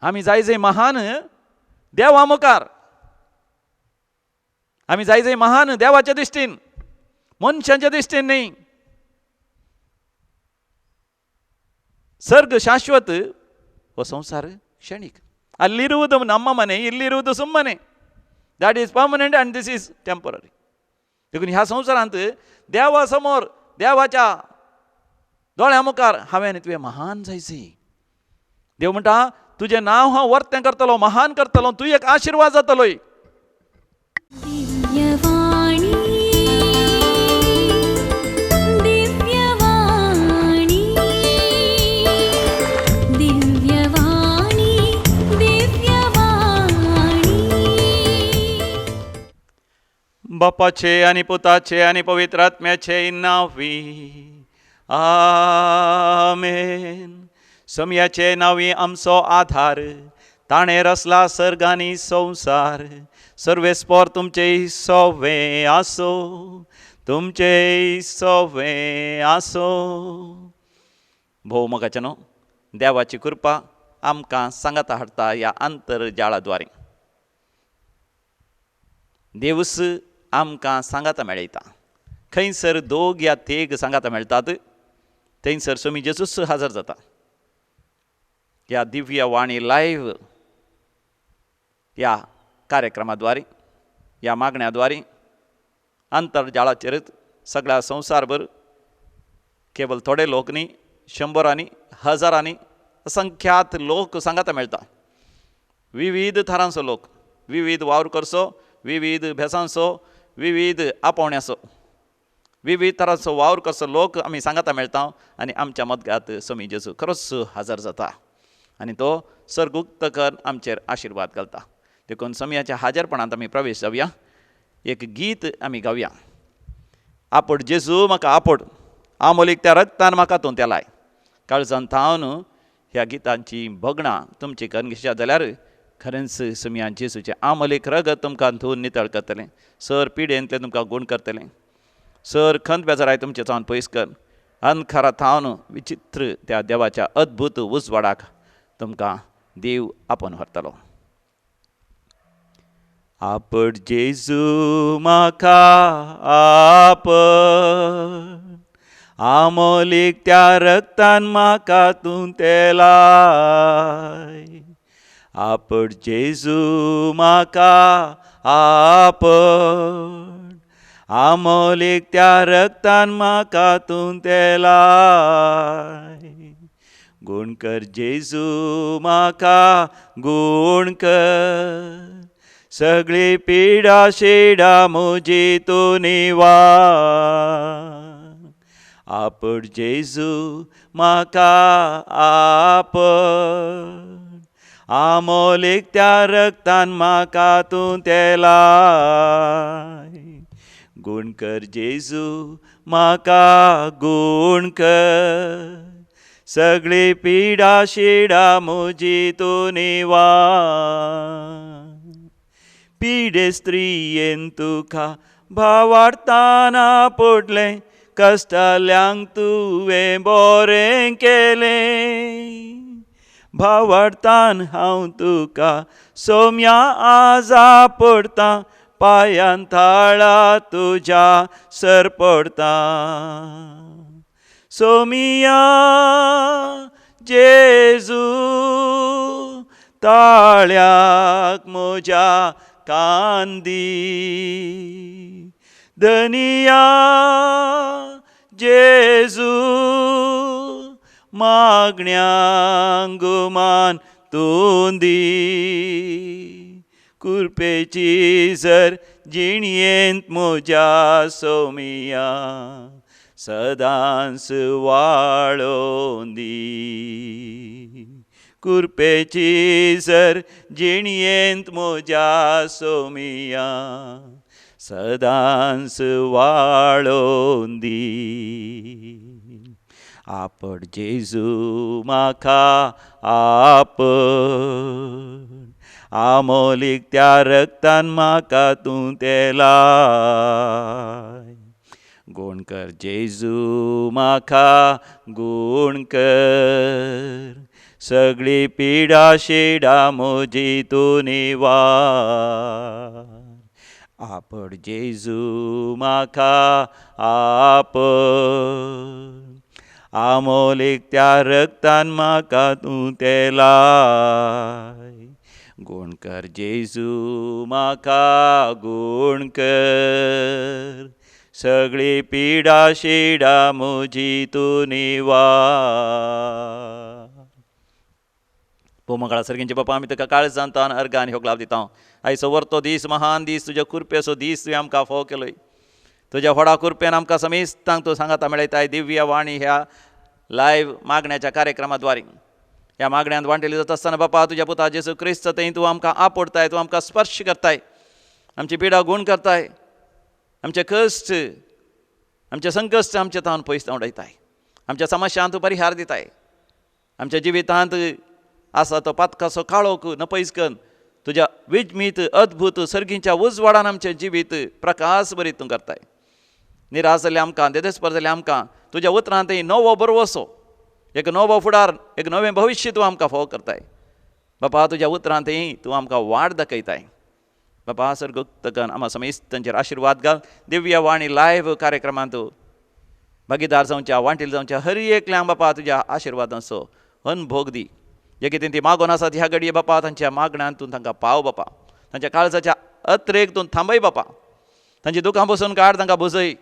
आमी जाय जंय महान देवा मुखार, आमी जाय जंय महान देवाच्या दृश्टीन, मनशांच्या दृश्टीन न्ही. सर्ग शाश्वत, हो संवसार क्षणीक. ಅಲ್ಲಿರುವುದು ನಮ್ಮ ಮನೆ, ಇಲ್ಲಿರುವುದು ಸುಮ್ಮನೆ. That is permanent and this is temporary. देखून ह्या संवसारांत देवा समोर, देवाच्या दोळ्या मुखार हांवें आनी तुवें महान जायची. देव म्हणटा तुजें नांव हांव वर्तें करतलो, महान करतलो, तूं एक आशिर्वाद जातलोय. दिव्यवाणी दिव्यवाणी दिव्यवाणी दिव्यवाणी. बापाचे आनी पुताचे आनी पवित्र आत्म्याचे नांवी आमेन. समयाचे नांवी आमचो आधार, ताणें रचला सर्ग आनी संवसार. सर्वेस्पोर तुमचे सोवे आसो, तुमचे सोवे आसो. भोव मोगाचे न्हू, देवाची कृपा आमकां सांगाता हाडटा ह्या आंतरजाळाद्वारे. देवूस आमकां सांगाता मेळयता. खंयसर दोग या तेग सांगाता मेळटात थंयसर स्वामी जेजूस हजर जाता. ह्या दिव्य वाणी लायव्ह ह्या कार्यक्रमाद्वारे, ह्या मागण्याद्वारे आंतरजाळाचेरच सगळ्या संवसारभर केवल थोडे लोक न्ही, शंबरांनी हजारांनी असंख्यात लोक सांगाता मेळटा. विविध थरांचो लोक, विविध वावर करचो, विविध भेसांचो, विविध आपोवण्याचो, विविध तरांचो वावर करचो लोक आमी सांगाता मेळटा आनी आमच्या मदगात स्वामी जेजू खरोच हजर जाता आनी तो सर्गुक्त कर आमचेर आशिर्वाद घालता. देखून समयाच्या हाजरपणांत आमी प्रवेश जावया. एक गीत आमी गावया. आपड जेजू म्हाका आपड, आमोलीक त्या रक्तान म्हाका तूं तेलाय. काळजान थावन ह्या गितांची भगणां तुमची करून घेशात जाल्यार खरेंच समया जेजूचें आमोलीक रगत तुमकां धुवन नितळ करतलें. सर पिडेंतलें तुमकां गूण करतलें. सर खंत बेजाराय तुमचें थावन पयस कर अंधकारा थावन विचित्र त्या देवाच्या अद्भुत उजवाडाक तुमकां देव आपोवन व्हरतलो. आपड जेजू म्हाका आपड, आमोलीक त्या रक्तान म्हाका तूं तेलाय. आपड जेजू म्हाका आपड, आमोलीक त्या रक्तान म्हाका तूं तेलाय. गूण कर जेजू म्हाका गूण कर, सगळी पिडा शिडा म्हजी तूं निवार. आपड जेजू म्हाका आपड, आमोलीक त्या रक्तान म्हाका तूं तेलाय. गूण कर जेजू म्हाका गूण कर, सगळी पिडा शिडा म्हजी तूं निवार. पिडे स्त्रियेन तुका भावार्थान पडलें, कश्टाल्यांक तुवें बरें केलें. भावार्थान हांव तुका सोम्या आजा पडटा, पांयान थाळा तुज्या सर पडटा. सोमिया जेजू ताळ्याक म्हज्या कान दी, धनिया जेजू मागण्यांक गुमान तूं दी. कुरपेची जर जिणयेंत म्हज्या सोमिया सदांच वाळोवन दी. कुरपेची जर जिणयेंत म्हज्या सोमिया सदांच वाळोवन दी. आपड जेजू म्हाका आपड, आमोलीक त्या रक्तान म्हाका तूं तेलाय. गूण कर जेजू म्हाका गूण कर, सगळी पिडा शिडा म्हजी तूं निवार. आपड जेजू म्हाका आपड, आमोलीक त्या रगतान म्हाका तूं तेलाय. गूण कर जेजू म्हाका गूण कर, सगळी पिडा शिडा म्हजी तूं निवार. भोवमंगळा सर्गींचे बापा, आमी तुका काळजांत तान अर्गां आनी होगलाव दिता. आयचो वर्तो दीस, महान दीस, तुज्या कृपेचो दीस तुवें आमकां फोव केलोय. तुज्या व्हडा कृपेन आमकां समेस्तांक तूं सांगाता मेळयताय दिव्य वाणी ह्या लायव्ह मागण्याच्या कार्यक्रमा द्वारे. ह्या मागण्यांत वांटेली जाता आसतना बापा, तुज्या पुता जेजू क्रिस्त थंय तूं आमकां आपोडताय, तूं आमकां स्पर्श करताय, आमची पिडा गूण करताय, आमचे कश्ट, आमचे संकश्ट आमचे तावन पयस धांवडायताय, आमच्या समस्यांत तूं परिहार दिताय, आमच्या जिवितांत आसा तो पातकाचो काळोख नपयस करून तुज्या विजमीत अद्भूत सर्गीच्या उजवाडान आमचें जिवीत प्रकाश बरीत तूं करताय. निराश जाल्ले आमकां, देदेस्पर जाल्ले आमकां तुज्या उतरांत नवो बरवसो, एक नवो फुडार, एक नवें भविश्य तूं आमकां फोव करताय. बापा, तुज्या उतरांत तूं आमकां वाट दाखयताय. बापा, सर्गोक्तकन आमकां समेस्तांचेर आशिर्वाद घाल. दिव्य वाणी लायव्ह कार्यक्रमांत भागीदार जावच्या, वांटेल जावच्या हर एकल्यांक बापा तुज्या आशिर्वादांचो अनभोग दी. जे कितें ती मागून आसात ह्या घडये बापा, तांच्या मागण्यांत तूं तांकां पाव बापा, तांच्या काळजाच्या अत्रेक तूं थांबय बापा, तांची दुकां बसून काड, तांकां बुजय,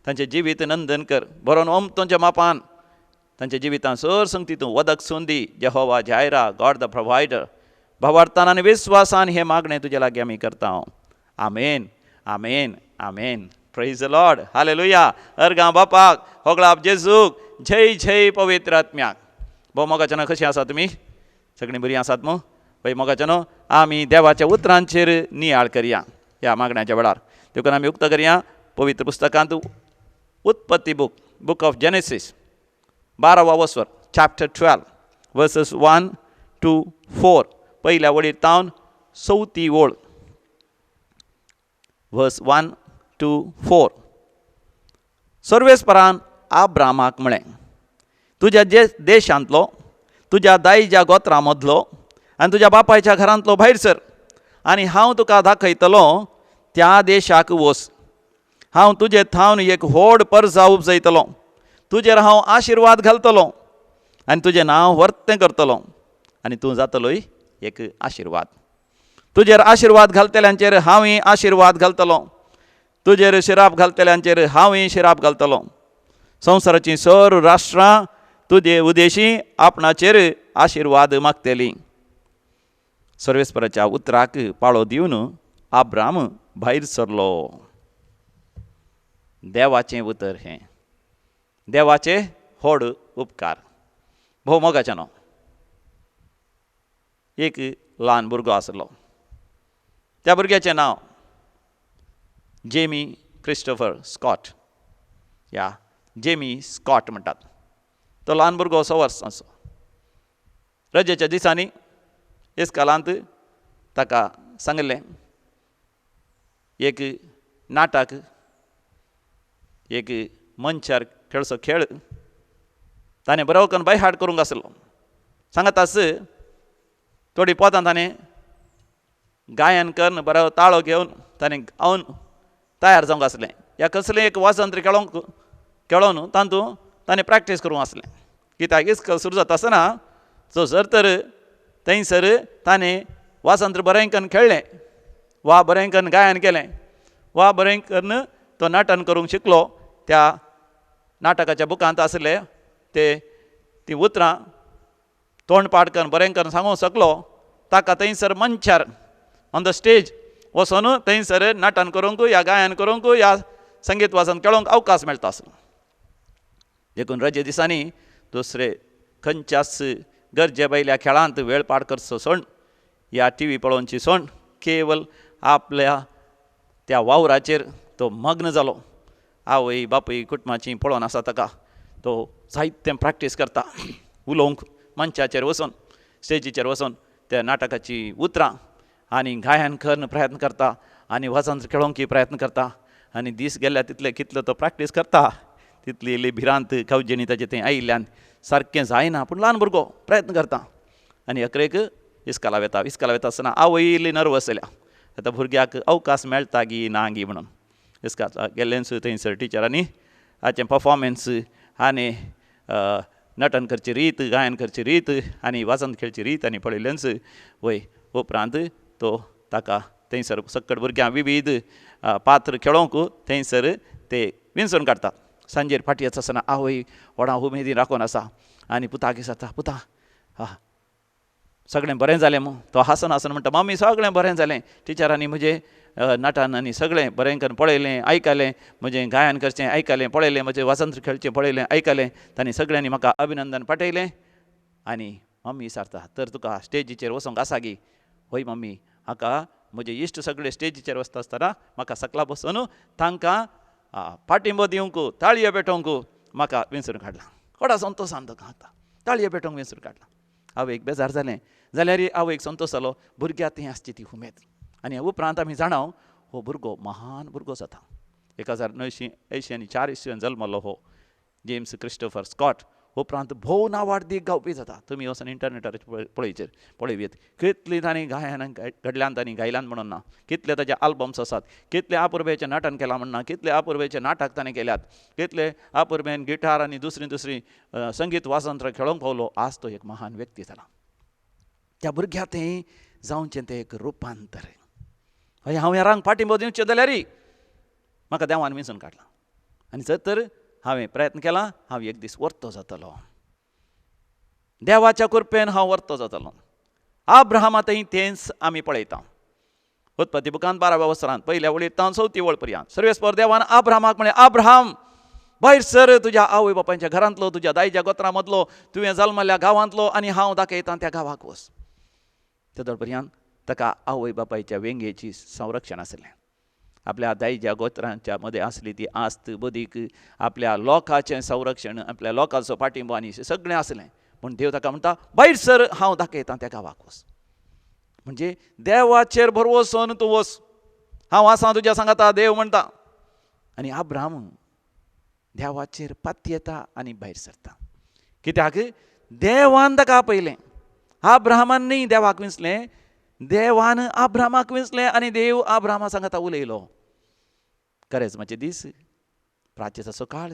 तांचें जिवीत नंदन कर, बरोवन ओम तांच्या मापान तांच्या जिवितांत सर संगती तूं वदक सून दी. Jehovah Jireh, God the provider, भावार्थान आनी विस्वासान हें मागणें तुज्या लागीं आमी करता. आमेन, आमेन, आमेन. Praise the Lord, hallelujah. अर्गां बापाक, होगळाप जेजूक, जय जय पवित्र आत्म्याक. भोव मोगाच्यानो, कशीं आसा तुमी? सगळीं बरीं आसात मू? पळय मोगाच्यानो, आमी देवाच्या उतरांचेर नियाळ करया ह्या मागण्याच्या वेळार. देखून आमी उक्त करया पवित्र पुस्तकांत उत्पत्ती बूक, बूक ऑफ जेनेसीस, 12वा वस्वर, चॅप्टर 12, वर्सस 1 टू 4, पयल्या वळीर तावन चवथी ओळ, वर्स 1 टू 4. सर्वेस्परान आब्रामाक म्हळें, तुज्या देशांतलो, तुज्या दायज्या गोत्रां मदलो आनी तुज्या बापायच्या घरांतलो भायर सर आनी हांव तुका दाखयतलो त्या देशाक वच. हांव तुजे थावन एक व्हड परजा उपजयतलो, तुजेर हांव आशिर्वाद घालतलो आनी तुजें नांव वर्तें करतलो आनी तूं जातलोय एक आशिर्वाद. तुजेर आशिर्वाद घालतल्यांचेर हांवूय आशिर्वाद घालतलो, तुजेर शिराप घालतल्यांचेर हांवूय शिराप घालतलो. संवसाराचीं सर राष्ट्रां तुजे उदेशी आपणाचेर आशिर्वाद मागतलीं. सर्वेस्पराच्या उतराक पाळो दिवन आब्राम भायर सरलो. देवाचें उतर हें, देवाचे व्हड उपकार. भोव मोगाचें न्हू. एक ल्हान भुरगो आसलो, त्या भुरग्याचें नांव जेमी क्रिस्टोफर स्कॉट, या जेमी स्कॉट म्हणटात. तो ल्हान भुरगो 6 वर्सांचो. रजेच्या दिसांनी इस्कालांत ताका सांगिल्लें एक नाटक, एक मंचार खेळचो खेळ ताणें बरो करून बाय हार्ट करूंक आसलो. सांगतास थोडी पोतां ताणें गायन करून बरो ताळो घेवन ताणें गावन तयार जावंक आसलें. ह्या कसलें एक वाजंत्र खेळोंक खेळोन तातूंत ताणें प्रॅक्टीस करूंक आसलें. कित्याक इस्कोल सुरू जाता आसतना सो जर तर थंयसर ताणें वाजंत्र बरें करून खेळ्ळें वा बरें करून गायन केलें वा बरें करून तो नाटन करूंक शिकलो, त्या नाटकाच्या बुकांत आसले ते ती उतरां तोंड पाठ करून बरें करून सांगूंक शकलो, ताका थंयसर मंचार ऑन the stage वचून थंयसर नाटन करूंक या गायन करूंक या संगीत वाजन खेळोंक अवकाश मेळटा आसलो. देखून रजे दिसांनी दुसरे खंयच्याच गरजे वयल्या खेळांत वेळ पाड करचो सोड या टी व्ही पळोवची सोड, केवल आपल्या त्या वावराचेर तो मग्न जालो. आवय बापूय कुटुंबाची पळोवन आसा ताका, तो जायतें प्रॅक्टीस करता, उलोवंक मंचाचेर वचून स्टेजीचेर वचून त्या नाटकाची उतरां आनी गायन करून प्रयत्न करता आनी वाजंत्र खेळोवंक प्रयत्न करता आनी दीस गेल्या तितले कितलो तो प्रॅक्टीस करता तितली इल्ली भिरांत कवजेनी ताचे थंय आयिल्ल्यान सारकें जायना, पूण ल्हान भुरगो प्रयत्न करता. आनी अकरेक इस्काला वेता. इस्काला वेता आसतना आवय इल्ली नर्वस जाल्या, आतां भुरग्याक अवकाश मेळटा गी ना गी म्हणून. इस्काला गेल्लेंच थंयसर टिचरांनी हाचें पफॉर्मन्स आनी नटन करची रीत, गायन करची रीत आनी वाजंत खेळची रीत आनी पळयल्लेंच वय. उपरांत तो ताका थंयसर सक्कड भुरग्यां विविध पात्र खेळोवंक थंयसर ते विंचून काडटा. सांजेर फाटी येता आसतना आवय व्हडा उमेदीन राखून आसा आनी पुताक विचारता, पुता हा सगळें बरें जालें मू? तो हांसून हांसून म्हणटा, मम्मी सगळें बरें जालें, टिचरांनी म्हजें नटन आनी सगळें बरें करून पळयलें आयकलें, म्हजें गायन करचें आयकलें पळयलें, म्हजें वाजंत्र खेळचें पळयलें आयकलें, तांणी सगळ्यांनी म्हाका अभिनंदन पाठयलें. आनी मम्मी विचारता, तर तुका स्टेजीचेर वचोंक आसा गी? हय मम्मी, हाका म्हजे इश्ट सगळे स्टेजीचेर वचता आसतना म्हाका सकला बसून तांकां पाठिंबो दिवंक, ताळयो पेटोवंक म्हाका विंचून काडला. व्हडा संतोशान ताका आतां ताळयो पेटोवंक विंचून काडला. आवयक बेजार जालें जाल्यार आवयक संतोश जालो, भुरग्याक ती आसची ती उमेद. आनी उपरांत आमी जाणाव हो भुरगो महान भुरगो जाता. 1984 इसवेन जल्मलो हो जेम्स क्रिस्टोफर स्कॉट. उपरांत भोव नांवाडदीक गावपी जाता. तुमी वचून इंटरनेटार पळयचेर पळयत कितली तांणी गायन घडल्यान तांणी गायल्यान म्हणून ना, कितले ताचे आल्बम्स आसात, कितले आपुरबेचें नटन केलां म्हण ना, कितले आपुरबेचें नाटक ताणें केल्यात, कितले आपुरबेन गिटार आनी दुसरी दुसरी संगीत वाजंत्र खेळोंक पावलो. आज तो एक महान व्यक्ती जाला. त्या भुरग्या तें जावचें तें एक रुपांतर. हय, हांव हेरांक पाठिंबो दिवचें जाल्यार म्हाका देवान विंचून काडला आनी जर तर हांवें प्रयत्न केला हांव एक दीस वर्तो जातलो, देवाच्या कृपेन हांव वर्तो जातलो. आब्राहामा थंय तेंच आमी पळयता. उत्पत्ती बुकांत 12व्या वसरांत पयल्या वळीर तावन 4थी वळ पर्यंत सर्वेस्पर देवान आब्राहामाक म्हळें, आब्राहाम भायर सर तुज्या आवय बापायच्या घरांतलो, तुज्या दायच्या गोत्रां मदलो, तुवें जल्मल्ल्या गांवांतलो आनी हांव दाखयता त्या गांवाक वच. तेदोळ पर्यंत ताका आवय बापायच्या वेंगेची संरक्षण आसलें. आपल्या दायज्या गोत्रांच्या मदें आसली ती आस्त बदीक, आपल्या लोकांचें संरक्षण, आपल्या लोकांचो पाठिंबो आनी सगळें आसलें. पूण देव ताका म्हणटा, भायर सर हांव दाखयता त्या गांवाक वच. म्हणजे देवाचेर भरवसोन तूं वच, हांव आसा तुज्या सांगाता, देव म्हणटा. आनी आब्राहाम देवाचेर पातयेता आनी भायर सरता. कित्याक? देवान ताका आपयलें. आब्राहामान न्ही देवाक विंचलें, देवान आब्राहामाक विंचलें आनी देव आब्राहामा सांगाता उलयलो. करेजमाचे दीस, प्राचेताचो काळ,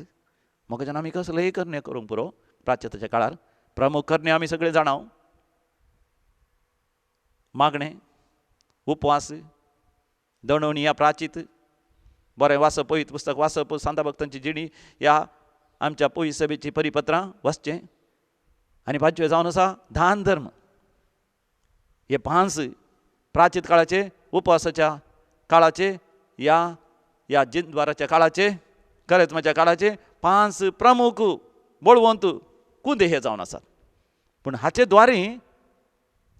म्हाका जेन्ना आमी कसलेय करणे करूंक पुरो. प्राचेताच्या काळार प्रमुख करणे आमी सगळे जाणाव, मागणें, उपवास, दणवणी ह्या प्राचीत, बरें वाचप, पवित्र पुस्तक वाचप, सांता भक्तांची जिणी ह्या आमच्या पवित्र सभेचीं परिपत्रां वाचचें. आनी पांचवें जावन आसा दान धर्म. हे 5 प्राचीत काळाचे, उपवासाच्या काळाचे, ह्या ह्या जिनद्वाराच्या काळाचे, करेजमाच्या काळाचे 5 प्रमुख बळवंत कुंदे हे जावन आसात. पूण हाचे द्वारे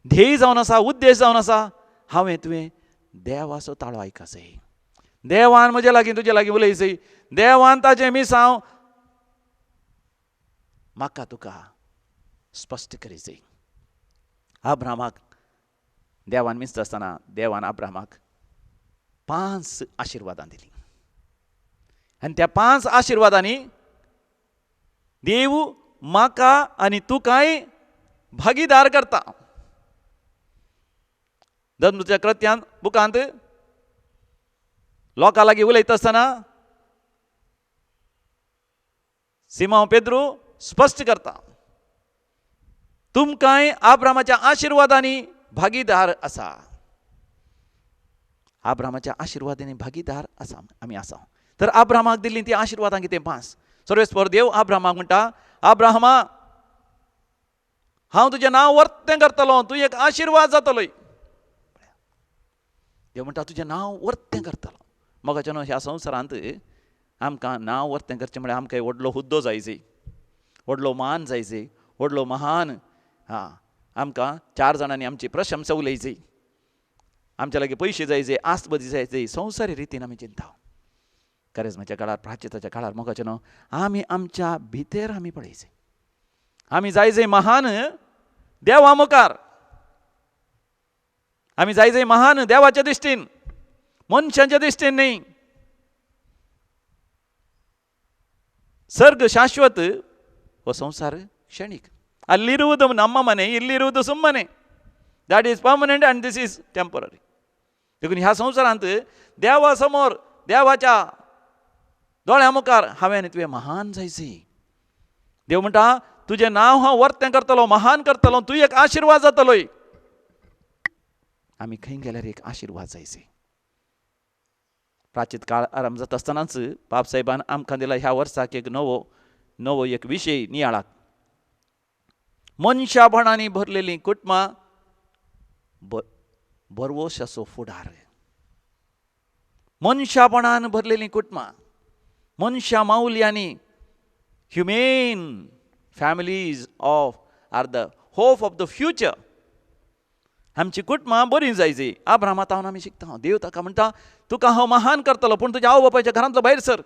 ध्येय जावन आसा, उद्देश जावन आसा, हांवें तुवें देवाचो ताळो आयकासय, देवान म्हजे लागीं तुजे लागीं उलयसय, देवान ताचें मिसांव म्हाका तुका स्पश्ट करीसय. आब्राहामाक देवान विंचता आसतना देवान आब्राहामाक 5 आशिर्वादां दिलीं आनी त्या 5 आशिर्वादांनी देव म्हाका आनी तुकाय भागीदार करता. धर्मच्या कृत्यान बुकांत लोकां लागीं उलयता आसतना सिमांव पेद्रू स्पश्ट करता, तुमकांय आब्राहामाच्या आशिर्वादांनी भागीदार आसा. आब्राहामाच्या आशिर्वादांनी भागीदार आसा आमी आसा. तर आब्राहामाक दिल्लीं ती आशिर्वादां कितें? 5. सर्वेस्पर देव आब्राहामाक म्हणटा, आब्राहामा हांव तुजें नांव वर्तें करतलो, तूं एक आशिर्वाद जातलो. देव म्हणटा तुजें नांव वर्तें करतलो. मोगाच्या न्हू ह्या संवसारांत आमकां नांव वर्तें करचें म्हळ्यार आमकां व्हडलो हुद्दो जायचे, व्हडलो मान जायचे, व्हडलो महान, हां आमकां 4 जाणांनी आमची प्रशंसा उलयची, आमच्या लागीं पयशे जायचे, आस्त बदी जायचे, संवसारी रितीन आमी चिंता. करेजमाच्या काळार, प्राचीताच्या काळार मोगाचें न्हू आमी आमच्या भितर आमी पळयचे, आमी जायचे महान देवा मुखार, आमी जायचे महान देवाच्या दृश्टीन, मनशाच्या दृश्टीन न्ही. सर्ग शाश्वत, हो संवसार क्षणीक. ಅಲ್ಲಿರುವುದು ನಮ್ಮ ಮನೆ, ಇಲ್ಲಿರುವುದು ಸುಮ್ಮನೆ. That is permanent and this is temporary. देखून ह्या संवसारांत देवा समोर, देवाच्या दोळ्या मुखार हांवें आनी तुवें महान जायची. देव म्हणटा तुजें नांव हांव वर्तें करतलो, महान करतलो, तूं एक आशिर्वाद जातलोय. आमी खंय गेल्यार एक आशिर्वाद जायचे. प्राचीत काळ आरंभ जाता आसतनाच बापसाहेबान आमकां दिला ह्या वर्साक एक नवो नवो एक विशय नियाळाक. मनशापणांनी भरलेलीं कुटुंबां बरवोशाचो फुडार. मनशापणान भरलेलीं कुटुंबां, मनशा मावल्यांनी, humane families of are the hope of the future. आमची कुटुंबां बरीं जायची. आब्रामा तावन आमी शिकता. देव ताका म्हणटा तुका हांव महान करतलो, पूण तुज्या आवय बापायच्या घरांतलो भायर सर.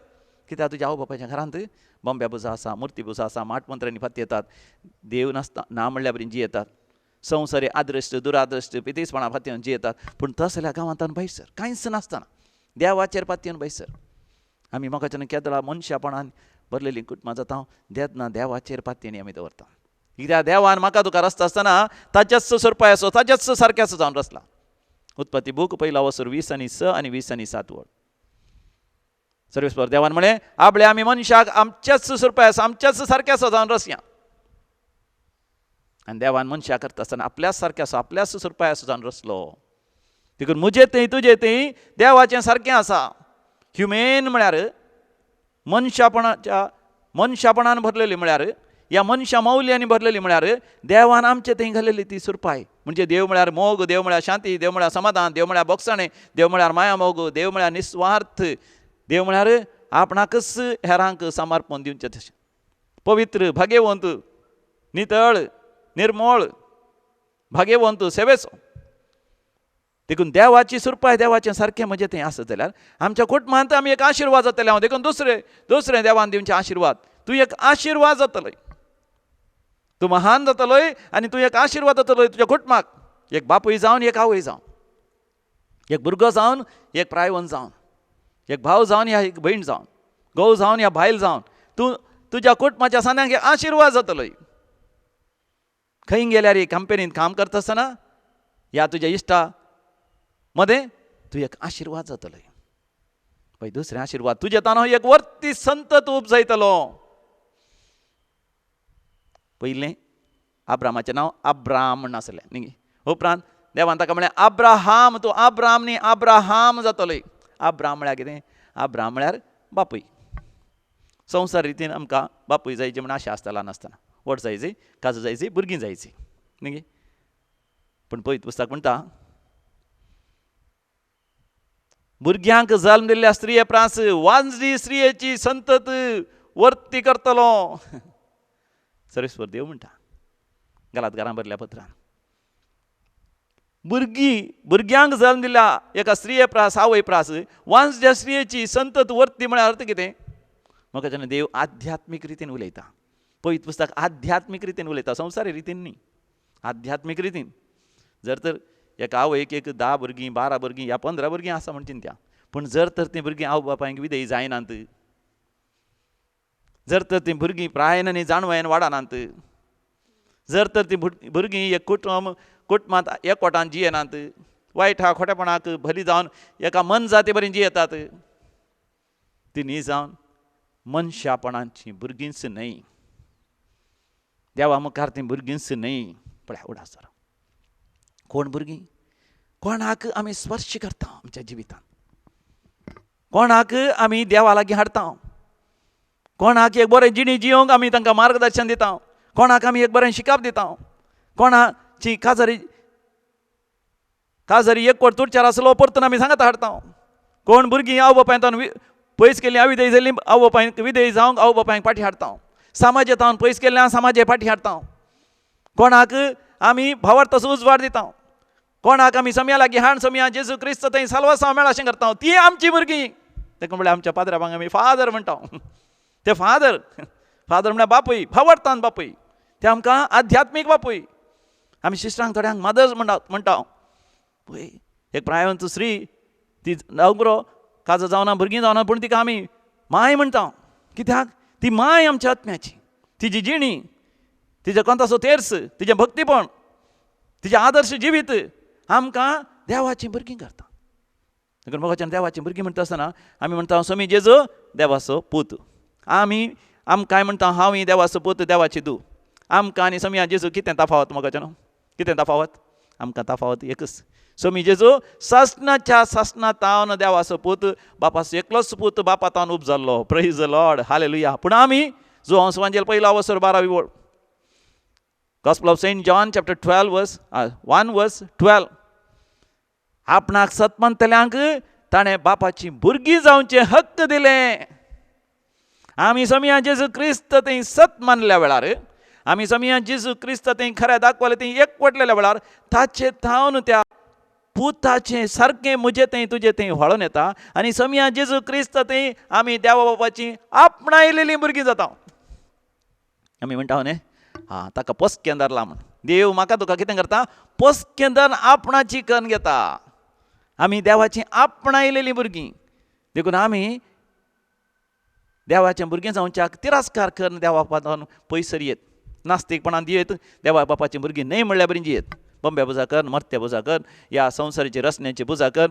कित्याक तुज्या आवय बापायच्या घरांत बॉम्ब्या पुजा आसा, मुर्ती पुजा आसा, माटमंत्रांनी फाती येतात, देव नासता ना म्हणल्या बरी जियेतात, संवसारी आदृश्ट दुरादृश्ट पितीसपणा फातयेवन जियेतात. पूण तसल्या गांवांत भायर सर, कांयच नासतना देवाचेर पातयेवन भायर सर. आमी म्हाकाच्यान केदळा मनशापणान भरलेलीं कुटुंबां जाता तेन्ना देवाचेर पातयेनी आमी दवरता. कित्याक देवान म्हाका तुका रस्ता आसतना ताच्याच सोरपाय आसो, ताच्याच सारक्याचो जावन रचला. उत्पत्ती बूक पयला वसर 20:6 आनी 20:7 वळ. सर्वेस्पर देवान म्हळें आपले आमी मनशाक आमच्याच सोरपाय आसा, आमच्याच सारक्याचो जावन रसया. आनी देवान मनशाक करता आसतना आपल्याच सारक्याचो, आपल्याच सोरपाय आसो जावन रचलो. देखून म्हजे थंय तुजे थंय देवाचें सारकें आसा. ह्युमेन म्हळ्यार मनशापणाच्या मनशापणान भरलेली, म्हळ्यार ह्या मनशा मौल्यांनी भरलेली, म्हळ्यार देवान आमचे थंय घालेली ती सुरपाय. म्हणजे देव म्हळ्यार मोग, देव म्हळ्यार शांती, देव म्हळ्यार समाधान, देव म्हळ्यार बोगसाणें, देव म्हळ्यार माया मोग, देव म्हळ्यार निस्वार्थ, देव म्हळ्यार आपणाकच हेरांक समर्पण दिवचें तशें, पवित्र, भाग्यवंत, नितळ, निर्मळ, भाग्यवंत, सेवेचो. देखून देवाची सुरपाय, देवाचें सारकें म्हजें थंय आसत जाल्यार आमच्या कुटुंबांत आमी एक आशिर्वाद जातले. हांव देखून दुसरें दुसरें देवान दिवचें आशिर्वाद, तूं एक आशिर्वाद जातलोय, तूं महान जातलोय आनी तूं एक आशिर्वाद जातलोय तुज्या कुटुंबाक. एक बापूय जावन, एक आवय जावन, एक भुरगो जावन, एक प्रायवंत जावन, एक भाव जावन या एक भयण जावन, घोव जावन या बायल जावन, तूं तुज्या कुटुंबाच्या सांद्यांक एक आशिर्वाद जातलोय. खंय गेल्यार कंपनींत काम करता आसतना या तुज्या इश्टा मदें तूं एक आशिर्वाद जातलोय. पळय दुसरें आशिर्वाद तुजे तानो एक वर्ती संतत उपजायतलो. पयलें आब्रामाचें नांव आब्राम म्हण आसलें न्ही, उपरांत देवान ताका म्हळें आब्राहाम, तूं आब्राम न्ही आब्राहाम जातलोय. आब्राम म्हळ्यार कितें? आब्राम म्हळ्यार बापूय. संवसार रितीन आमकां बापूय जायची म्हण आशा आसता ल्हान आसतना, व्हड जायची, काजू जायची, भुरगीं जायची न्ही. पूण पवित्र पुस्तक म्हणटा भुरग्यांक जल्म दिल्ल्या स्त्रिये प्रास वांजली स्त्रियेची संतत वर्ती करतलो. सर्वेस्पर देव म्हणटा गलातकारां भरल्या पत्रान, भुरगीं भुरग्यांक जल्म दिल्या एका स्त्रिये प्रास आवय प्रास वांजल्या स्त्रियेची संतत वर्ती म्हळ्यार अर्थ कितें? म्हाका जेन्ना देव आध्यात्मीक रितीन उलयता, पवित्र पुस्तक आध्यात्मीक रितीन उलयता, संवसारी रितीन न्ही, आध्यात्मीक रितीन. जर तर एका आवयक एक 10 भुरगीं, 12 भुरगीं या 15 भुरगीं आसा म्हण चिंत्या, पूण जर तर तीं भुरगीं आवय बापायक विधेय जायनात, जर तर तीं भुरगीं प्रायन आनी जाणवायन वाडनात, जर तर तीं भुरगीं एक कुटुंब कुटुंबांत एकवटान जियेनात, वायट हा खोटेपणाक भली जावन एका मन जाती बरी जियेतात, ती न्ही जावन मनशापणाची भुरगींच न्हय, देवा मुखार तीं भुरगींच न्हय. पळय उडास जरा कोण भुरगीं, कोणाक आमी स्पर्श करता आमच्या जिवितांत, कोणाक आमी देवा लागीं हाडटा, कोणाक एक बरें जिणी जियोंक आमी तांकां मार्गदर्शन दिता, कोणाक आमी एक बरें शिकप दिता, कोणाची काजारी काजारी एक कोट तुडचार आसलो परतून आमी सांगता हाडटा, कोण भुरगीं आवय बापायन पयस केल्ली अविधेय जाल्ली आवय बापायन विधेय जावंक आवय बापायक फाटीं हाडटा, समाजेंत पयस केल्ल्या समाजे फाटीं हाडटा, कोणाक आमी भावार्थाचो उजवाड दिता, कोणाक आमी समया लागीं हाण समया जेजू क्रिस्त थंय साल्वासांव मेळा अशें करता, ती आमची भुरगीं. ताका म्हणल्यार आमच्या पाद्राबांक आमी फादर म्हणटा, ते फादर फादर म्हळ्यार बापूय, भावार्थान बापूय, ते आमकां आध्यात्मीक बापूय. आमी सिस्टरांक थोड्यांक मदर्स म्हणटा. पळय एक प्रायवंत स्त्री ती नवरो काजो जावना भुरगीं जावना, पूण तिका आमी माय म्हणटा. कित्याक? ती माय आमच्या आत्म्याची, तिजी जिणी तिजें कोंताचो तेर्स, तिजें भक्तीपण, तिजें आदर्श जिवीत आमकां देवाचीं भुरगीं करता. देखून मोगाच्यान देवाचीं भुरगीं म्हणटा आसतना आमी म्हणटा स्वामी जेजू देवाचो पूत. आमी आमकांय म्हणटा हांव ही देवाचो पूत, देवाची धूव. आमकां आनी स्वामी जेजू कितें तफावत मोगाच्यान? कितें तफावत? आमकां तफावत एकच, स्वामी जेजू सासणाच्या सासणा तावन देवाचो पूत, बापाचो एकलोच पूत, बापा तावन उब जाल्लो. Praise the Lord, hallelujah. पूण आमी जुवांव सुवांजेल पयलो अवसर 12वी ओळ, Gospel of Saint John chapter 12 verse 1 verse 12, आपणाक सतमंतल्यांक ताणें बापाची भुरगीं जावचें हक्क दिलें. आमी स्वामी जेजू क्रिस्त थंय सत मानल्या वेळार, आमी स्वामी जेजू क्रिस्त थंय खरें दाखवलें, थंय एकवटलेल्या वेळार ताचे थावन त्या पुताचें सारकें म्हजें थंय तुजें थंय व्हाळोन येता आनी स्वामी जेजू क्रिस्त थंय आमी देवा बापाची आपणायलेलीं भुरगीं जाता. आमी म्हणटा न्ही, आं ताका पोसकें धरला म्हण. देव म्हाका तुका कितें करता? पोसकें धरून आपणाची कन्न घेता. आमी देवाची आपणायलेलीं भुरगीं. देखून आमी देवाचें भुरगीं जावच्याक तिरस्कार करून देवा बापान पयसर येत, नास्तीकपणान दियेत, देवा बापाचीं भुरगीं न्हय म्हणल्यार बरी जियेत. बंब्या पुजा कर, मर्त्या पुजा कर, ह्या संवसाराची रचण्याची पुजा कर,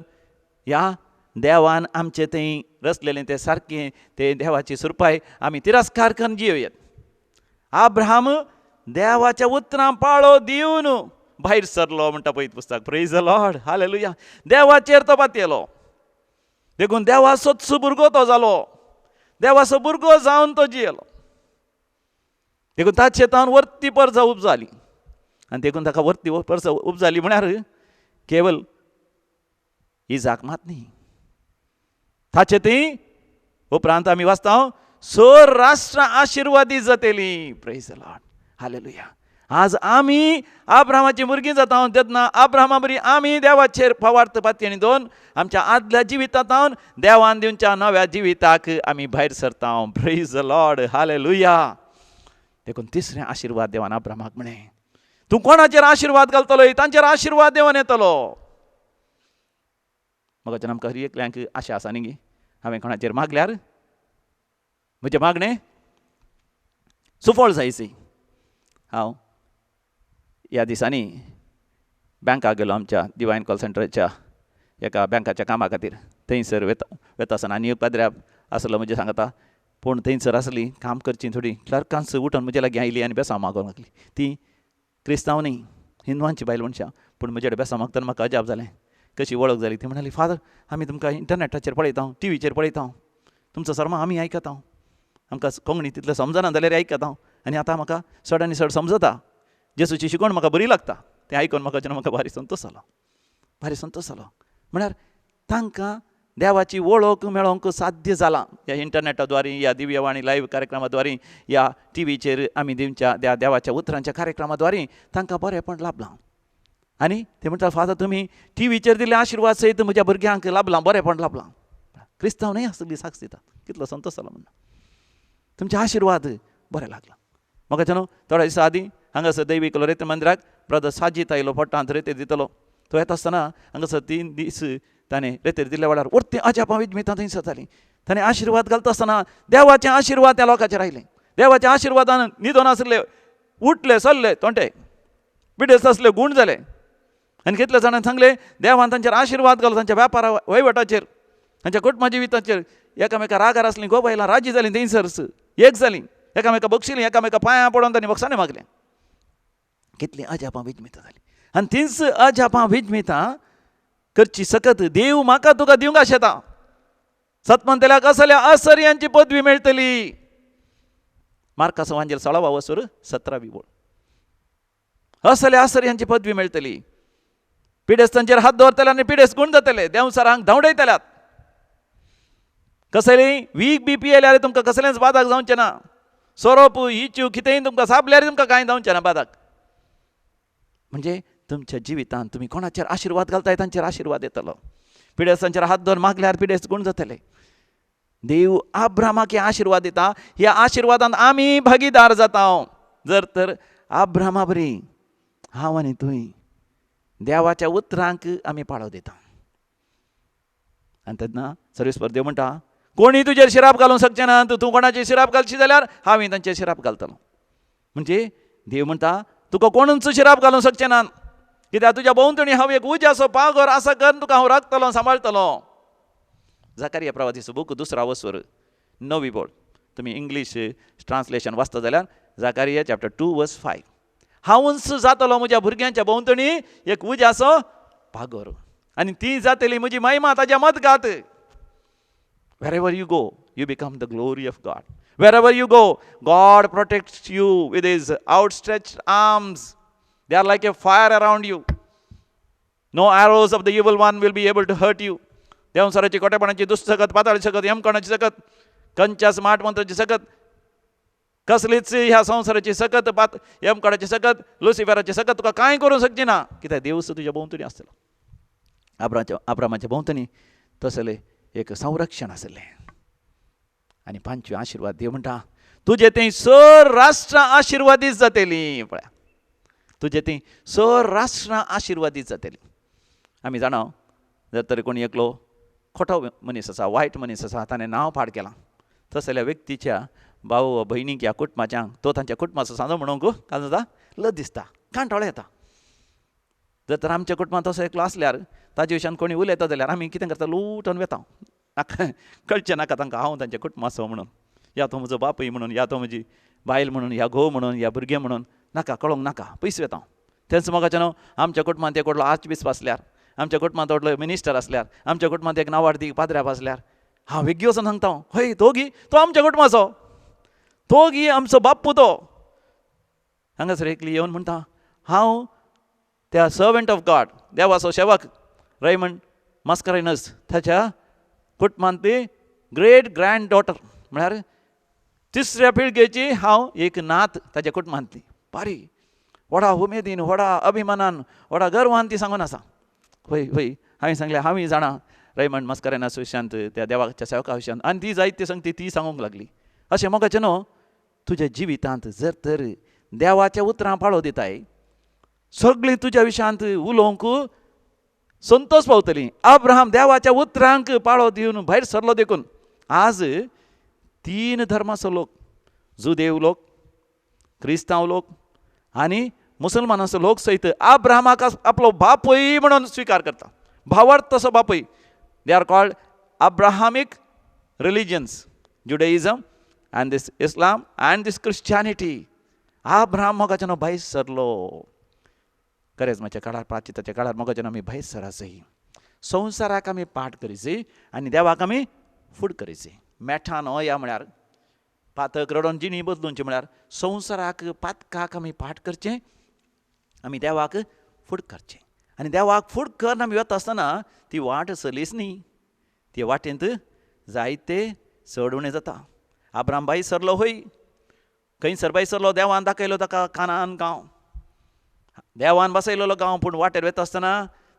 ह्या देवान आमचे थंय रचलेलें तें सारकें ते देवाची सुरपाय आमी तिरस्कार करून जियेत. आब्राहाम देवाच्या उतरां पाळो दिवन भायर सरलो म्हणटा पळय पुस्तक. Praise the Lord, hallelujah. देवाचेर तो पातयेलो, देखून देवाचोच भुरगो तो जालो, देवाचो भुरगो जावन तो जियेलो. देखून ताचे तावन वर्ती परजा उब जाली आनी देखून ताका वर्ती परजा उब जाली म्हळ्यार केवल इजाक मात न्ही, ताचे ती उपरांत आमी वाचता स राष्ट्रां आशिर्वादी जातली. Praise the Lord, hallelujah. आज आमी आब्राहामाची भुरगीं जाता तेन्ना आब्राहामा बरी आमी देवाचेर फवार्थ पातयेणी दोन आमच्या आदल्या जिवितांत देवान दिवच्या नव्या जिविताक आमी भायर सरता. Praise the Lord, hallelujah. देखून तिसरें आशिर्वाद देवान आब्राहामाक म्हळें, तूं कोणाचेर आशिर्वाद घालतलो तांचेर आशिर्वाद देवान येतलो. म्हाका आमकां हर एकल्यांक आशा आसा न्ही, हांवें कोणाचेर मागल्यार म्हजें मागणें सुफळ जायची. हांव ह्या दिसांनी बँकाक गेलो, आमच्या डिवायन कॉल सेंटराच्या एका बँकाच्या कामा खातीर. थंयसर वता वता आसतना आनी एक पाद्र्याब आसलो म्हजें सांगता, पूण थंयसर आसली काम करची थोडी क्लर्कांच उठून म्हजे लागीं आयली आनी बेसांव मागोवंक लागली. ती क्रिस्तांव न्ही, हिंदवांची बायल मनशां, पूण म्हजे कडेन बेसांव मागतना म्हाका अजाप जालें, कशी वळख जाली. ती म्हणाली, फादर आमी तुमकां इंटरनेटाचेर पळयता, टिवीचेर पळयता, तुमचो सर्मा आमी आयकता, आमकां कोंकणी तितलें समजना जाल्यार आयकता आनी आतां म्हाका चड आनी चड समजता, जेजूची शिकवण म्हाका बरी लागता. तें आयकून म्हाका जेन्ना म्हाका भारी संतोश जालो, भारी संतोश जालो. म्हळ्यार तांकां देवाची वळख मेळोवंक साध्य जालां ह्या इंटरनेटा द्वारी, ह्या दिव्यवाणी लायव्ह कार्यक्रमा द्वारी, ह्या टिवीचेर आमी दिवच्या त्या देवाच्या उतरांच्या कार्यक्रमा द्वारी तांकां बरेंपण लाभलां. आनी ते म्हणटा, फादर तुमी टिवीचेर दिल्ले आशिर्वाद सयत म्हज्या भुरग्यांक लाभलां, बरेंपण लाभलां. क्रिस्तांव न्हय आसली साक्ष दिता, कितलो संतोश जालो म्हणून तुमचे आशिर्वाद बरें लागला. म्हाका न्हू थोड्या दिसां आदीं हांगासर दैवीक लोरेत मंदिराक ब्रदर साजीत आयलो, पोटांत रेतेर दितलो. तो येता आसतना हांगासर 3 दीस ताणें रेतेर दिल्ल्या वेळार वर्ती अजापां विजमितां थंयसर जालीं. ताणें आशिर्वाद घालता आसतना देवाचे आशिर्वाद त्या लोकांचेर आयले. देवाच्या आशिर्वादान न्हिदोन आसले उठले, सरले, तोंटे पिडेस्त आसले गूण जाले. आनी कितल्या जाणांनी सांगलें देवान तांचेर आशिर्वाद घालो, तांच्या व्यापारा वहिवटाचेर, तांच्या कुटुंबा जिविताचेर. एकामेका रागार आसलीं गो बायलां राजी जालीं, थंयसर एक जालीं, एकामेका बक्षिलीं, एकामेका पांयां पडोन तांणी बक्षाणें मागलें. कितलीं अजापां विजमितां जालीं. आनी तींच अजापां विजमितां करची सकत देव म्हाका तुका दिवंक आशेता. सतमंतल्याक असल्या असर्यांची पदवी मेळटली. मार्काचो वांजेल 16 वसूर 17वी ओळ. असल्या असर्यांची पदवी मेळटली. पिडेस्तांचेर हात दवरतले आनी पिडेस्त गूण जातले, देंवचारांक धांवडयतल्यात. कसलेय वीक बी पियेल्यार तुमकां कसलेंच बादाक जावचें ना. सोरोप इचू कितेंय तुमकां सापल्यार तुमकां कांय जावचें ना बादाक. म्हणजे तुमच्या जिवितांत तुमी कोणाचेर आशिर्वाद घालताय तांचेर आशिर्वाद येतलो. पिडेस्तांचेर हात दवर मागल्यार पिडेस्त गूण जातले. देव आब्रामाक हे आशिर्वाद दिता, ह्या आशिर्वादान आमी भागीदार जाता. जर तर आब्रामा बरी हांव आनी तुंय देवाच्या उतरांक आमी पाळो दिता. आनी तेन्ना सर्वेस्पर देव म्हणटा, कोणी तुजेर शिराप घालूंक शकचें ना, तूं कोणाचेर शिराप घालशी जाल्यार हांवें तांचेर शिराप घालतलो. म्हणजे देव म्हणटा तुका कोणूच शिराप घालूंक शकचे ना, कित्याक तुज्या भोंवतणी हांव एक उज्याचो पागोर आसा करून तुका हांव राखतलो, सांबाळटलो. जाकारिया प्रवादीचो बूक दुसरा वसर 9वी बोळ, तुमी इंग्लीश ट्रान्सलेशन वाचता जाल्यार जाकारिया चॅप्टर 2 वर्स 5. हांवूच जातलो म्हज्या भुरग्यांच्या भोंवतणी एक उज्याचो पागोर आनी ती जातली म्हजी महिमा ताज्या मदगात. Wherever you go, you become the glory of God. Wherever you go, God protects you with his outstretched arms. They are like a fire around you. No arrows of the evil one will be able to hurt you. देवसराची कोटेपणाची दुश्ट सकत, पाताळी सकत, यमकणाची सकत, कंच्यास माट मंत्राची सकत, कसलीच ह्या संवसाराची सकत, पात यमकणाची सकत, लुसिफराची सकत तुका कांय करूंक शकची ना, कित्याक देवस तुज्या भोंवतणी आसतलो. अब्रामाच्या भोंवतणी तसलें एक संरक्षण आसलें. आनी पांचवी आशिर्वाद देव म्हणटा तुजे थंय सर राष्ट्रां आशिर्वादीत जातलीं. पळया, तुजे थंय सर राष्ट्रां आशिर्वादीत जातलीं. आमी जाणा जर तरी कोणी एकलो खोटो मनीस आसा, वायट मनीस आसा, ताणें नांव पाड केलां, तसल्या व्यक्तीच्या भाव भयणीक ह्या कुटुंबाच्या तो तांच्या कुटुंबाचो सांजो म्हणूंक कांय जाता, लज दिसता, कांटोळो येता. जर तर आमच्या कुटुंबांत तसो एकलो आसल्यार ताजे विशयान कोणी उलयता जाल्यार आमी कितें करता, लुटून वेता, नाका कळचें नाका तांकां हांव तांच्या कुटुंबाचो म्हणून, या तो म्हजो बापूय म्हणून, या तो म्हजी बायल म्हणून, ह्या घोव म्हणून, ह्या भुरगें म्हणून, नाका कळोंक नाका, पयस वेता. तेंच मोगाचें न्हू आमच्या कुटुंबांत एक व्हडलो आर्चबिस्प आसल्यार, आमच्या कुटुंबांत व्हडलो मिनिस्टर आसल्यार, आमच्या कुटुंबांत एक नावाडदीक पाद्र्याब आसल्यार हांव वेगळी वचून सांगता, हय तो गी तो आमच्या कुटुंबाचो, तो गी आमचो बाप्पू तो. हांगासर एकली येवन म्हणटा हांव त्या सर्वंट ऑफ गॉड, देवाचो सेवक रेमंड मास्करेनस ताच्या कुटुंबांतली ग्रेट ग्रँड डॉटर, म्हळ्यार तिसऱ्या पिळगेची हांव एक नात ताच्या कुटुंबांतली. बारी व्हडा उमेदीन, व्हडा अभिमानान, व्हडा गर्वान ती सांगून आसा. हय हय हांवें सांगलें हांवूय जाणा रेमंड मास्करेनस विशयांत, त्या देवाच्या सेवका विशयांत, आनी ती जायते सांगती ती सांगूंक लागली. अशें मोगाचें न्हू तुज्या जिवितांत जर तर देवाच्या उतरां पाळो दिताय, सगळीं तुज्या विशयांत उलोवंक संतोष पावतली. अब्राहम देवाच्या उतरांक पाळो दिवन भायर सरलो देखून आज 3 धर्माचो लोक, जुदेव लोक, क्रिस्तांव लोक आनी मुसलमानाचो लोक सयत अब्राहमाक आपलो बापूय म्हणून स्विकार करता, भावार्थ तसो बापूय. They are called Abrahamic religions, Judaism and this Islam and this Christianity. Abraham मोगाच्यान भायर सरलो. करेजमाच्या काळार, प्राचिताच्या काळार मोगाच्यान आमी भायर सरासय. संवसाराक आमी पाठ करीची आनी देवाक आमी फूड करीची. मेठान या म्हळ्यार पातक रडोन जिणी बदलुची म्हळ्यार संवसाराक पातकाक आमी पाठ करचें, आमी देवाक फूड करचें. आनी देवाक फूड करून आमी वता आसतना ती वाट सलीस न्ही, ते वाटेंत जायते चड उणें जाता. अब्राहम भायर सरलो हय, खंयसर भायर सरलो, देवान दाखयलो ताका कानान गांव, देवान बसयलेलो गांव. पूण वाटेर वता आसतना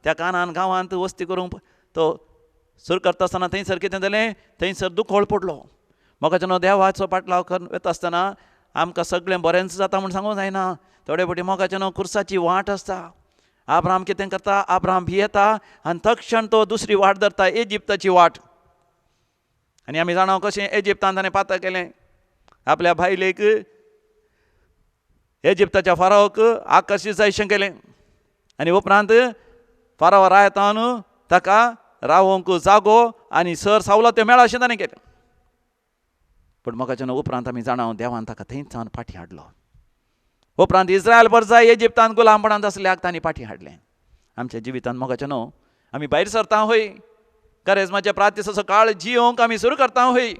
त्या कानान गांवांत वस्ती करूंक तो सुरू करता आसतना थंयसर कितें जालें, थंयसर दुखोळ पडलो. मोगाच्यान देवाचो पाटलाव करून वता आसतना आमकां सगळें बरेंच जाता म्हूण सांगूंक जायना. थोडे फावटी मोगाच्यान खुर्साची वाट आसता. अब्राहम कितें करता, अब्राहम भियेता आनी तक्षण तो दुसरी वाट धरता, इजिप्ताची वाट. आनी आमी जाणा कशें इजिप्तान ताणें पातक केलें, आपल्या बायलेक इजिप्ताच्या फारावक आकर्शीत जायशें केलें आनी उपरांत फाराव रायतान ताका रावोंक जागो आनी सर सावलो त्यो मेळा अशें ताणें केलें. पूण मोगाच्यान उपरांत आमी जाणा देवान ताका थंयच सावन फाटीं हाडलो. उपरांत इस्रायल परजाय इजिप्तान गुलामपणांत आसल्याक तांणी फाटीं हाडलें. आमच्या जिवितांत मोगाच्यान आमी भायर सरता हय, करेजमाच्या प्रातिसाचो काळ जियोंक आमी सुरू करता हय,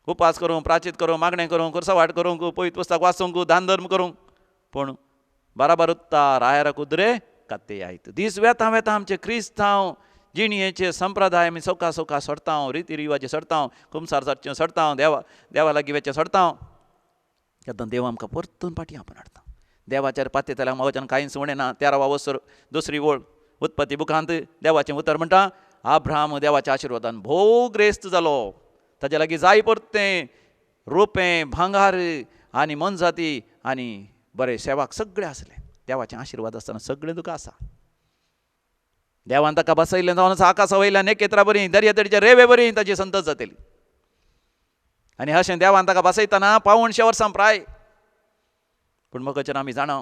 उपास करूंक, प्राचीत करूंक, मागणें करूंक, कुर्सा वाट करूंक, पवित्र पुस्तक वाचूंक, दान धर्म करूंक, पूण बाराबर उत्ता रायरा कुदरे कत्ते आयत. दीस वेता वेता आमचे क्रिस्तांव जिणयेचे संप्रदाय आमी सवका सवका सोडता, रिती रिवाजे सोडता, कुमसार जावचें सोडता, देवा देवा लागीं वचचें सोडता. तेन्ना देव आमकां परतून फाटीं आपोवन हाडटा. देवाचेर पातयेतल्याक मोगाच्यान कांयच उणें ना. 13 वसर 2 ओळ उत्पत्ती बुकांत देवाचें उतर म्हणटा, अब्राहम देवाच्या आशिर्वादान भोव ग्रेस्त जालो, ताजे लागीं जाय परतें रोपें, भांगार आनी मोनजाती आनी बरें सेवाक सगळें आसलें. देवाचें आशिर्वाद आसतना सगळें तुका आसा. देवान ताका बसयलें जावन आसा आकाशा वयल्या नखेत्रां बरी, दर्या देगेच्या रेवे बरी ताची संतत जातली. आनी अशें देवान ताका बसयतना 175 वर्सां प्राय. पूण मोगाच्यान आमी जाणा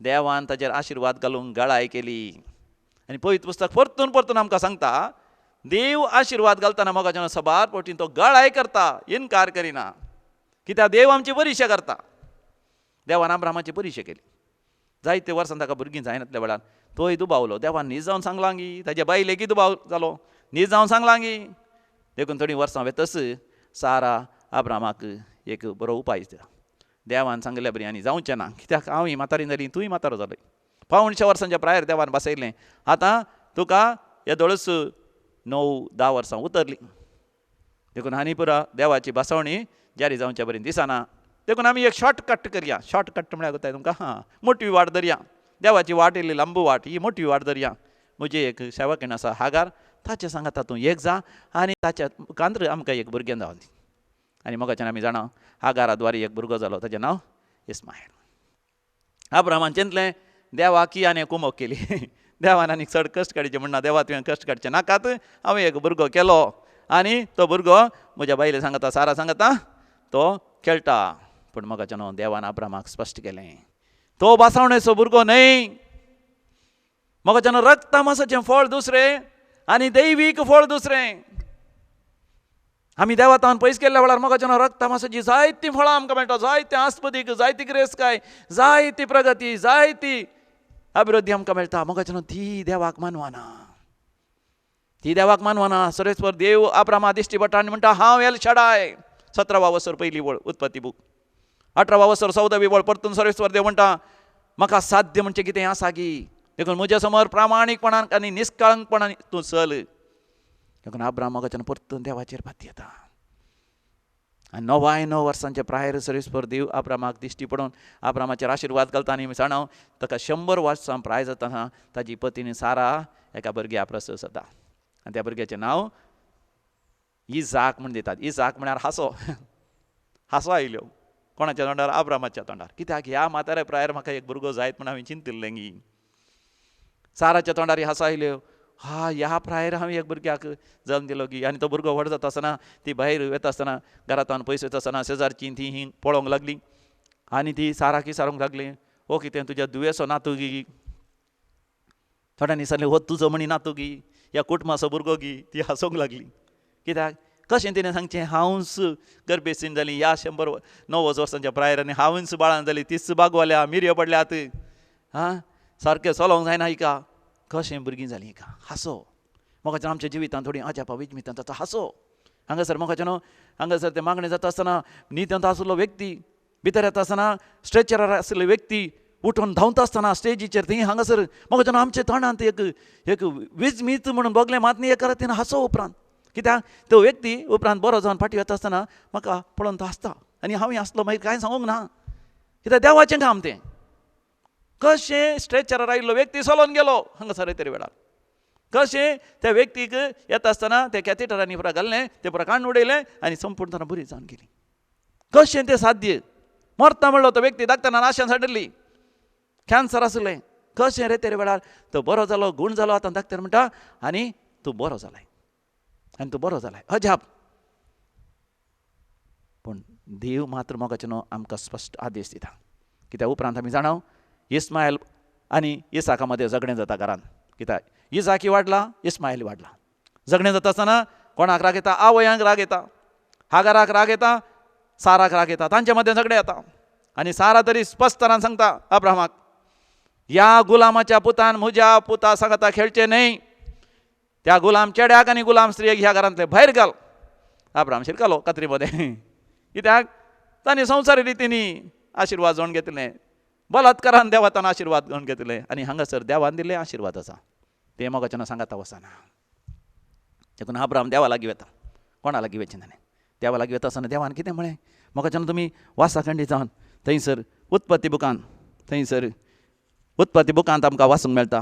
देवान ताचेर आशिर्वाद घालूंक गळाय केली. आनी पवित्र पुस्तक परतून परतून आमकां सांगता देव आशिर्वाद घालतना मोगाच्यान सबार पटीन तो गळाय करता, इनकार करिना. कित्याक देव आमची परिक्षा करता. देवान अब्रामाची परिक्षा केली. जायते वर्सां ताका भुरगीं जायनातल्या वेळार तोय दुबावलो, देवान न्हीज जावन सांगलां गी, ताजे बायलेकी दुबाव जालो, न्हीज जावन सांगलां गी. देखून थोडीं वर्सां वेतस सारा अब्रामाक एक बरो उपाय दिता. देवान सांगिल्ल्या बरी आनी जावचें ना, कित्याक हांवूय म्हातारी जाली, तूंय म्हातारो जालो. 75 वर्सांच्या प्रायर देवान बसयलें, आतां तुका येदोळच 9-10 वर्सां उतरलीं. देखून आनी पुरा देवाची बसवणी जारी जावच्या बरी दिसना. देखून आमी एक शॉर्टकट करया. शॉर्टकट म्हळ्यार कोत्ताय तुमकां, हां, मोटी वाट धरया. देवाची वाट इल्ली लांबू वाट, ही मोटी वाट धरया. म्हजी एक सेवकीण आसा हागार, ताचे सांगाता तूं एक जा आनी ताच्या मुखांत आमकां एक भुरगें जावन दी. आनी मोगाच्यान आमी जाणा हागारा द्वारे एक भुरगो जालो, ताचें नांव इस्मायल. अब्रामान चिंतलें देवाक ही आनी कुमोक केली, देवान आनीक चड कश्ट काडचे म्हणना, देवा तुवें कश्ट काडचे नाकात, हांवें एक भुरगो केलो आनी तो भुरगो म्हज्या बायले सांगता, सारा सांगता, तो खेळटा. पूण मोगाच्यान देवान अब्रामाक स्पश्ट केलें तो बासावणेचो भुरगो न्हय. मोगाच्यान रक्तामासाचें फळ दुसरें आनी दैवीक फळ दुसरें. आमी देवातान पयस केल्ल्या वेळार मोगाच्यान रक्तामासाची जायतीं फळां आमकां मेळटा, जायतें आस्पदीक, जायती गिरेस्तकाय, जायती प्रगती, जायती अभिवृद्धी आमकां मेळटा. मोगाच्यान ती देवाक मानवना, ती देवाक मानवना. सर्वेस्पर देव अब्रामा दिश्टी पडटा आनी म्हणटा हांव एल शडाय. 17वा वसर पयली वळ उत्पत्ती बूक, 18वा वसर 14वी वळ परतून सर्वेस्पर देव म्हणटा म्हाका साध्य म्हणजे कितें आसा की, देखून म्हज्या समोर प्रामाणीकपणान आनी निष्कळंकपणान तूं चल. देखून अब्राम मोगाच्यान परतून देवाचेर पातयेता. आनी 99 वर्सांचे प्रायर सर्वेस्पर देव अब्रामाक दिश्टी पडून अब्रामाचेर आशिर्वाद घालता. आनी जाणा ताका 100 वर्सां प्राय जातना ताजी पत्नी सारा एका भुरग्या प्रसूत जाता आनी त्या भुरग्याचें नांव इजाक म्हूण दितात. इजाक म्हळ्यार हांसो. हांसो आयल्यो कोणाच्या तोंडार? अब्रामाच्या तोंडार. कित्याक ह्या म्हाताऱ्या प्रायर म्हाका एक भुरगो जायत म्हूण हांवें चिंतिल्लें गी. साराच्या तोंडार हांसो आयल्यो, हा ह्या प्रायर हांवें एक भुरग्याक जल्म दिलो गी. आनी तो भुरगो व्हड जाता आसतना ती भायर वता आसतना घरांत पयस वता आसतना शेजारची ती ही पळोवंक लागली आनी ती साराक विचारूंक लागली, हो कितें तुज्या दुयेंसो नातू गी? थोड्यांनी सांगलें हो तुजो म्हणी नातू गी, ह्या कुटुंबाचो भुरगो गी. ती हांसूंक लागली. कित्याक कशें तिणें सांगचें हांवच गर्भेस्तीन जाली ह्या 190 वर्सांच्या प्रायर आनी हांवच बाळान जाली, तीच बागवल्या, मिरयो पडल्यात, हां सारकें चलोवंक जायना हिका, कशें भुरगीं जालीं हिका. हांसो. मोगाच्यान आमच्या जिवितांत थोडीं अजापां विजमितां ताचो हांसो. हांगासर मोगाच्यान हांगासर तें मागणें जाता आसतना न्हिदेंत आशिल्लो व्यक्ती भितर येता आसतना स्ट्रेचरार आशिल्ली व्यक्ती उठून धांवता आसतना स्टेजीचेर थंय हांगासर मोगाच्यान आमच्या तोंडांत एक एक विजमीत म्हणून भोगलें मात न्ही एका रातीन हांसो उपरांत. कित्याक तो व्यक्ती उपरांत बरो जावन फाटीं वता आसतना म्हाका पळोवन तो हांसता आनी हांवूय हांसलो, मागीर कांय सांगूंक ना, कित्याक देवाचें काम तें. कशें स्ट्रेचरार आयिल्लो व्यक्ती चलोवन गेलो हांगासर तरी वेळार, कशें त्या व्यक्तीक येता आसतना त्या कॅथेटरांनी पुरा घाल्लें, तें पुरा काडून उडयलें आनी संपूर्ण बरी जावन गेली. कशें तें साध्य? मरता म्हणलो तो व्यक्ती डाक्टरान आशेन साडिल्ली, कॅन्सर आसलें. कशें रे तेरे वेळार तो बरो जालो, गूण जालो. आतां डाक्टर म्हणटा आनी तूं बरो जालाय, आनी तूं बरो जालाय. अजाप. पूण देव मात्र मोगाचें न्हू आमकां स्पश्ट आदेश दिता. कित्याक उपरांत आमी जाणा इस्मायल आनी इसाका मदें झगडें जाता घरांत. कित्याक इजाकी वाडला, इस्मायल वाडला. झगडें जाता आसतना कोणाक राग येता? आवयांक राग येता, हागाराक राग येता, साराक राग येता. तांचे मदें झगडें येता. आनी सारा तरी स्पश्टपणान सांगता अब्राहमाक, ह्या गुलामाच्या पुतान म्हज्या पुता सांगता खेळचें न्हय, त्या गुलाम चेड्याक आनी गुलाम स्त्रियेक ह्या घरांतले भायर घाल. अब्राहम शिरकालो कात्री मदें. कित्याक तांणी संवसारी रितींनी आशिर्वाद जोडून घेतले, बलात्कारान देवातान आशिर्वाद घेवन घेतले आनी हांगासर देवान दिल्ले आशिर्वाद आसा ते मोगाच्यान सांगाता वचना. देखून अब्राहम देवा लागीं वता. कोणा लागीं वचचें ताणें? देवा लागीं वता आसतना देवान कितें म्हळें मोगाच्यान तुमी वाचा खंडीत जावन थंयसर उत्पत्ती बुकान, थंयसर उत्पत्ती बुकांत आमकां वाचूंक मेळटा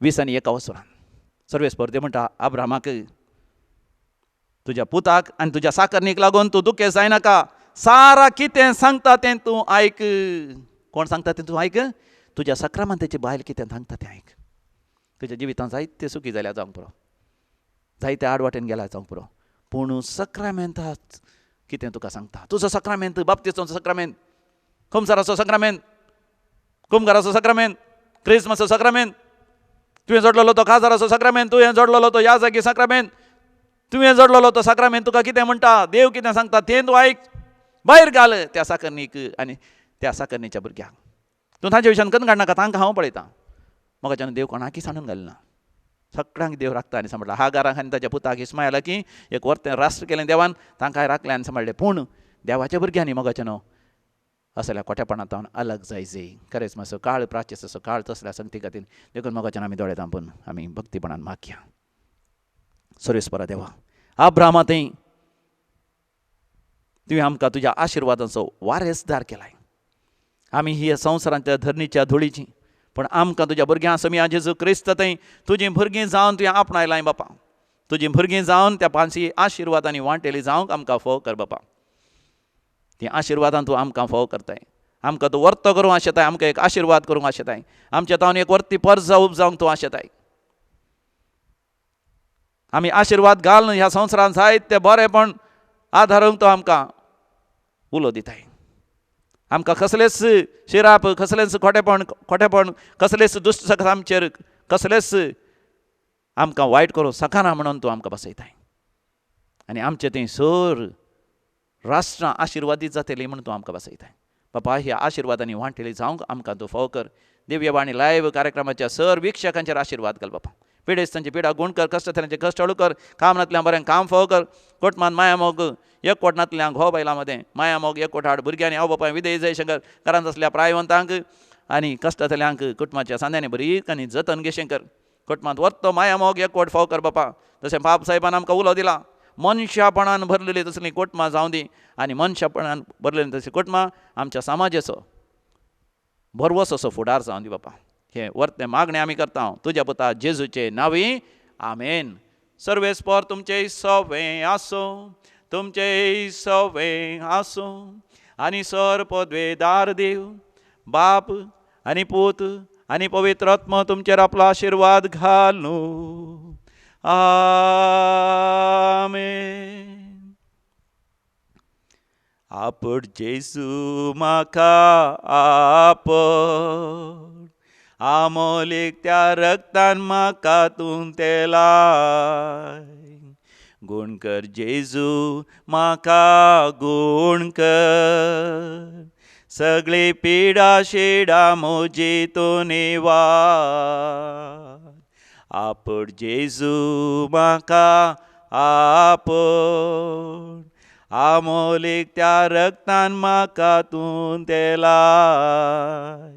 20 आनी 1 वसरान सर्वेस्पर देव म्हणटा अब्राहमाक, तुज्या पुताक आनी तुज्या साकरणीक लागून तूं दुखेस्त जायनाका, सारा कितें सांगता तें तूं आयक. कोण सांगता तें तूं आयक? तुज्या सक्रामंताची बायल कितें सांगता तें आयक. तुज्या जिवितांत जायते सुखी जाल्यार जावंक पुरो, जायते आडवाटेन गेल्यार जावंक पुरो, पूण सक्रामेंताच कितें तुका सांगता. तुजो सक्रामेंत, बाप्तिस्माचो सक्रामेंत, कुमसाराचो साक्रामेंत, कुमगाराचो साक्रामेंत, क्रिसमसाचो साक्रामेंत, तुवें जोडलेलो तो काजाराचो साक्रामेंत, तुवें जोडलेलो तो ह्या जागी साक्रामेंत, तुवें जोडलेलो तो साक्रामेंत तुका कितें म्हणटा, देव कितें सांगता तें तूं आयक. भायर घाल त्या साकरणीक आनी त्या साकरणीच्या भुरग्यांक. तूं तांच्या विशयान कन्न काडनाका, तांकां हांव पळयतां. म्हाका देव कोणाकय सांडून घालना, सगळ्यांक देव राखता आनी सांबाळटा. हागाराक आनी ताच्या पुताक इस्मायलाक एक वर्तें राष्ट्र केलें देवान, तांकांय राखलें आनी सांबाळ्ळें. पूण देवाच्या भुरग्यांनी मोगाचें न्हू असल्या खोटेपणांत अलग जायजे. खरेंच मातसो काळ प्राचीस असो काळ तसल्या संगती खातीर देखून मोगाच्यान आमी दोळे धांपून आमी भक्तीपणान मागया. सर्वेस्परा देवा, अब्राहमा थंय तुवें आमकां तुज्या आशिर्वादांचो वारेसदार केलाय. आमी ही संवसारांच्या धरणीच्या धुळीची, पूण आमकां तुज्या भुरग्यां समिया जेजू क्रिस्त थंय तुजीं भुरगीं जावन तुवें आपणायलाय बापा. तुजीं भुरगीं जावन त्या पांची आशिर्वादांनी वांटेली जावंक आमकां फोव कर बापा. ती आशिर्वादान तूं आमकां फोव करताय, आमकां तूं वर्तो करूंक आशेताय, आमकां एक आशिर्वाद करूंक आशेताय, आमच्या तावन एक वर्ती परजा उपजावंक तूं आशेताय. आमी आशिर्वाद घालून ह्या संवसारांत जायते बरेंपण आदारूंक तूं आमकां उलो दिताय. आमकां कसलेच शिराप, कसलेच खोटेपण खोटेपण, कसलेच दुश्ट सकत आमचेर कसलेच आमकां वायट करूंक शकना म्हणून तूं आमकां बसयताय. आनी आमचें थंय सर राष्ट्रां आशिर्वादीत जातली म्हणून तूं आमकां बसयताय. बापा, ह्या आशिर्वादांनी वांटेली जावंक आमकां तूं फावो कर. दिव्यवाणी लायव्ह कार्यक्रमाच्या सर वीक्षकांचेर आशिर्वाद घाल बापा. पिडेस्तांची पिडा गुण कर, कश्ट कश्ट हळू कर, काम नातल्यां बरें काम फावो कर, कोटमान मायामोग एकवट नातल्यां घोव बायलां मदें मायामोग एकवट हाड, भुरग्यांनी आवय बापाय विदेश जयशंकर घरांत आसल्या प्रायवंतांक आनी कश्टांतल्यांक कुटुंबाच्या सांद्यांनी बरी आनी जतन घेशें कर. कुटुंबांत वर्तो मायामोग एकवट फावो कर बापा. तशें बाप साहेबान आमकां उलो दिला, मनशापणान भरलेली तसलीं कुटुंबां जावं दी आनी मनशापणान भरलेली तसलीं कुटुंबां आमच्या समाजाचो भरवंसो असो फुडार जावं दी बापा. हे वर्तें मागणें आमी करता तुज्या पुता जेजूचे नांवी, आमेन. सर्वेस्पर तुमचे सवें आसूं, तुमचे सवें आसूं आनी सर पदवेदार देव बाप आनी पूत आनी पवित्र आत्मा तुमचेर आपलो आशिर्वाद घालूं. आमेन. आपड जेजू म्हाका आपड, आमोलीक त्या रक्तान म्हाका तूं तेलाय. गुण कर जेजू म्हाका गुण कर, सगळी पिडा शिडा म्हजी तूं निवार. आपड जेजू म्हाका आपड, आमोलीक त्या रक्तान म्हाका तूं तेलाय.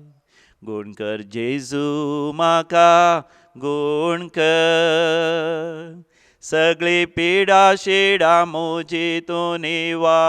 गुण कर जेजू म्हाका गुण कर, सगळी पिडा शिडा म्हजी तूं निवार.